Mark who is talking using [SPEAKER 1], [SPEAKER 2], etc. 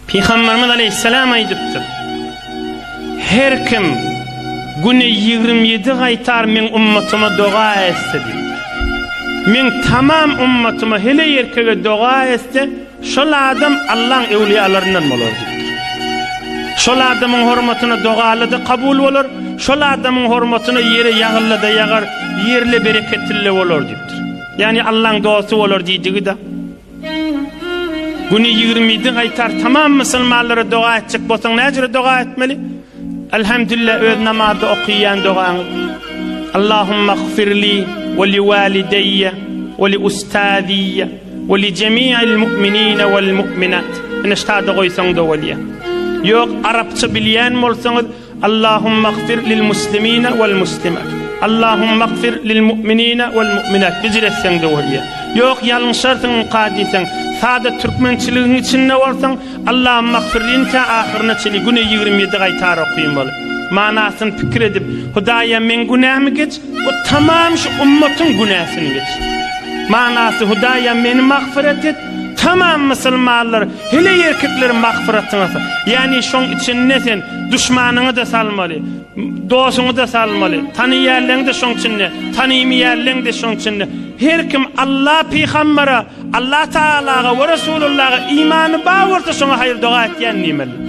[SPEAKER 1] Pygamberimiz aleýhissalam aýdypdyr, Her kim güne 27 gaýtar meň ummatyma doga etse diýipdir. Meň tamam ummatyma heleý erkege doga etse, şol adam Allaň öwlüýalaryndan bolar diýipdir. Şol adamyň hormatyna dogaly-da kabul bolar, şol adamyň hormatyna ýere ýagylla-da ýagar, ýerle bereketli bolar diýipdir. Ýagny Allaň dosty bolar diýdigi-de. Güni 27 gaýtar tamam musulmanlara doga etjek bolsaň näjüre doga etmeli? Elhamdülillah öz namazda okaýan dogaňyz. Allahumma gfirli we li walideyye we li ustaziyye we li jemi'il mu'minina wal mu'minat. Ine ştada goýsaň da bolýar. Ýok, arapça bilýän bolsaňyz Allahumma gfir lil muslimina wal muslimat. Allahumma gfir lil mu'minina wal mu'minat. Bijir etseň-de bolýar. Ýok, ýalňyşarsyň ka diýseň, sada türkmençiligiň içinde bolsaň, Allahumma gfir lin tä ahyryna çenli güne 27 gaýtar okyn bol. Manasyny pikir edip, Hudaýa meň günämi geç, we tamam şu ummatyň günäsini geç. Manasy Hudaýa meni magfyrat et, tamam musulmanlar Heleý erkekleri magfyratyňa sal. Ýagny şoň içinde sen duşmanyňy-da salmaly, dosuňy-da salmaly, tanyýanlaryňy-da şoň içinde, tanymaýanlaryňy-da şoň içinde. Her kim Alla pygambere, Alla Tagalaga we Resulullaha imany bar bolsa şoňa haýyr doga etýän diýmeli.